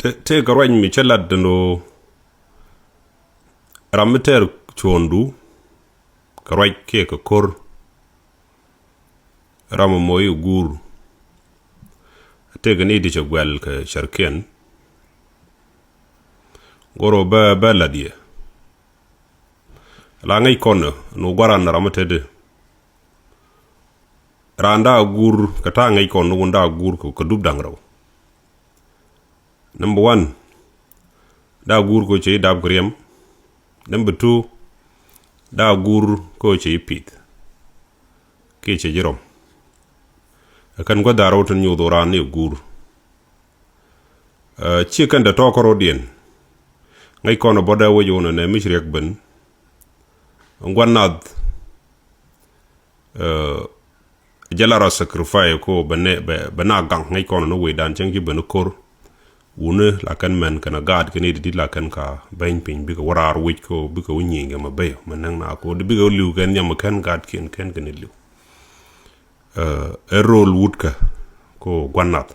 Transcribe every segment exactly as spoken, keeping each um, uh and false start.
Tëë kɛ ruac mi cä lat dändɔ. Ram mi tɛr cuɔ̱ɔ̱ŋdu kɛ ruac kiɛ kɛ ko̱r, ram mi moc i̱ guur. Tëë kɛ ni ti cɛ guɛl kɛ cärkiɛn. Go̱r ɔ bä bä lat yɛ. La ŋäc kɔn ni gua̱ran ram mi tëëdi. Raan da̱a̱ guur kɛ ta̱a̱ ŋäc kɔn ni wun da̱a̱ guur kɛ dup da̱ŋ rɛw. Number one, da̱a̱ guur kɛ cɛ i̱ dap kɛ riɛm. Number two, da̱a̱ guur kɛ cɛ i̱ pith kiɛ cɛ ji̱ rɔm. Ɛ kɛn gua̱th da̱a̱ rɛw tin nyoth ɣöö raan ni guur. Ciɛ kɛn dee tɔɔk kärɔ̱diɛn. Ŋäc kɔn ɛ bɔdɛ wec wun ɛnɛ mi ci riɛk ben. Gua̱n nath. Jɛ la rɔ sacrifice ko bɛ na gaŋ ŋäc kɔn ni wecdan cäŋ ci ben ko̱r. Wuni la kɛn mɛn kɛn a gaat kɛn i̱ di la kɛn ka beny piny bikɛ wä raar wec ko bikɛ wä nyiŋ kɛ mɛ bey mɛ näŋ na ko di bikɛ wä liw kɛn nhiam kɛn gaat kiɛn kɛn kɛn i̱ liw. Ɛ rol wut kä ko gua̱n nath.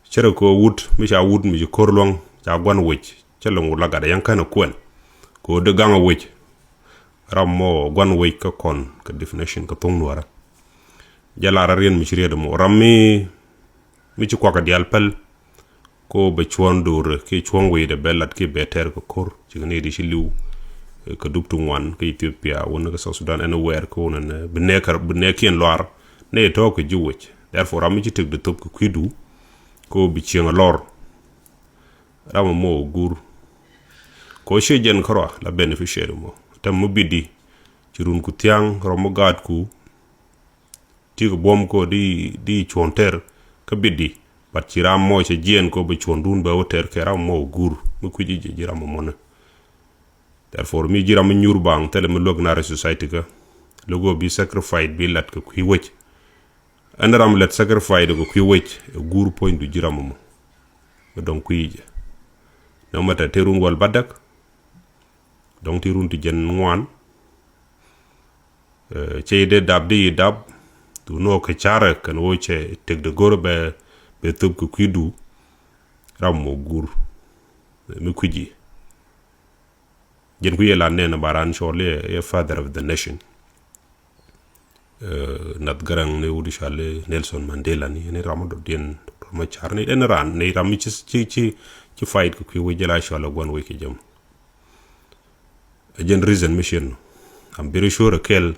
Cärɛ kɛ wut mi ca wut mi ci ko̱r luäŋ ca gua̱n wec cä lɛ ŋut la gat a yɛn känɛ kuɛn. Kɛ ɣöö di gaŋ a wec. Ram mɔ gua̱n wec kä kɔn kɛ definition kɛ thoŋ nuäärä. Jɛ lar a riɛn mi ci riet mɔ ram mi mi ci kuak a diaal päl. Ko bɛ cuɔ̱ɔ̱ŋ do̱rɛ kiɛ cuɔ̱ɔ̱ŋ wecdɛ bɛ lat kiɛ bɛ tɛr kɛ ko̱r. Cikɛ ni di ci li̱w kɛ dup ti ŋuan kä Ethiopia wun kä South Sudan anywhere kä wun ɛn bi nɛɛkiɛn luaar. Nɛ tɔ̱ kɛ ji̱ wec. Therefore ram mi ci tëk di thop kɛ kui̱du. Ko bi cieŋ a lɔr. Ram a mɔ guur. Ko ciɛ jɛn kärɔa la beneficiary mɔ tɛm mi bidi. Ci run ku thia̱a̱ŋ rɔm mi gaatku. Ti kɛ buɔ̱m ko di di cuɔ̱ɔ̱ŋ tɛr kä bidi. But ci ram mɔ cɛ jiɛn ko bɛ cuɔ̱ɔ̱ŋdun bɛ wä tɛr kɛ ram mɔ guur mi kui̱ci jɛ ji̱ ram mɔ mɔnɛ. Therefore mi ji̱ ram mi nyuur baŋ thilɛ mi luäk na rɛ society kä. Lo̱k ɣöö bi sacrifice bi lat kɛ kui̱ wec. Ɛn ram lät sacrifice kɛ kui̱ wec ɛ guur puɔ̱nydu ji̱ ram mɔ. Mi dɔ̱ŋ kui̱ jɛ. No matter te run wäl batdäk. Dɔ̱ŋ ti run ti jɛn ŋuan. Cɛ yi dee dap di yi dap. Du nɔ kɛ carɛ kɛn wä cɛ tëk de go̱r bɛ bɛ thop kɛ kui̱du. Ram mɔ guur mi kui̱ci. Jɛn kui̱ yɛ la nɛn ba ran cɔl yɛ father of the nation. Nath Garaŋ ni wut cɔal Nelson Mandela ni ni ram dɔ̱diɛn Doctor Machar ni ɛn ran ni ram mi ci ci ci ci fight kɛ kui̱ wec jɛ la cɔal gua̱n wec kɛ jɛm. Ɛ jɛn reason mi ciɛn nɔ. I'm very sure kɛl.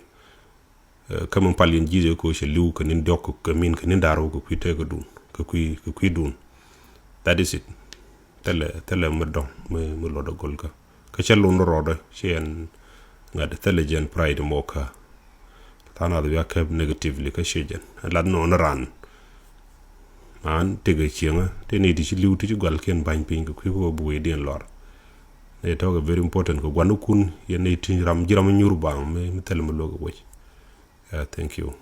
Kä min pal yɛn ji̱ ko cɛ li̱w kɛ nin diɔk kɛ min kɛ nin da̱r wä kɛ kui̱ tëkädun kɛ kui̱ kɛ kui̱dun. That is it. Thilɛ thilɛ mi dɔ̱ŋ mi mi lɔt a gol kä. Kä cä lun rɔɔdä ci ɛn ŋa̱t thilɛ jɛn pride mɔ kä. Tha̱a̱ŋ nath wiak käp negatively kä ci jɛn lat nɔɔni ran. Man tëkɛ cieŋä ti ni ti ci li̱w ti ci gualkiɛn ba̱ny piny kɛ kui̱ kɛ wä bi wecdiɛn lɔr. Ni tɔ̱ kɛ very important kɛ gua̱nikun yɛn ni ti ram ji̱ ram nyur baŋ mi mi thilɛ mi luäk kɛ wec. Yeah, thank you.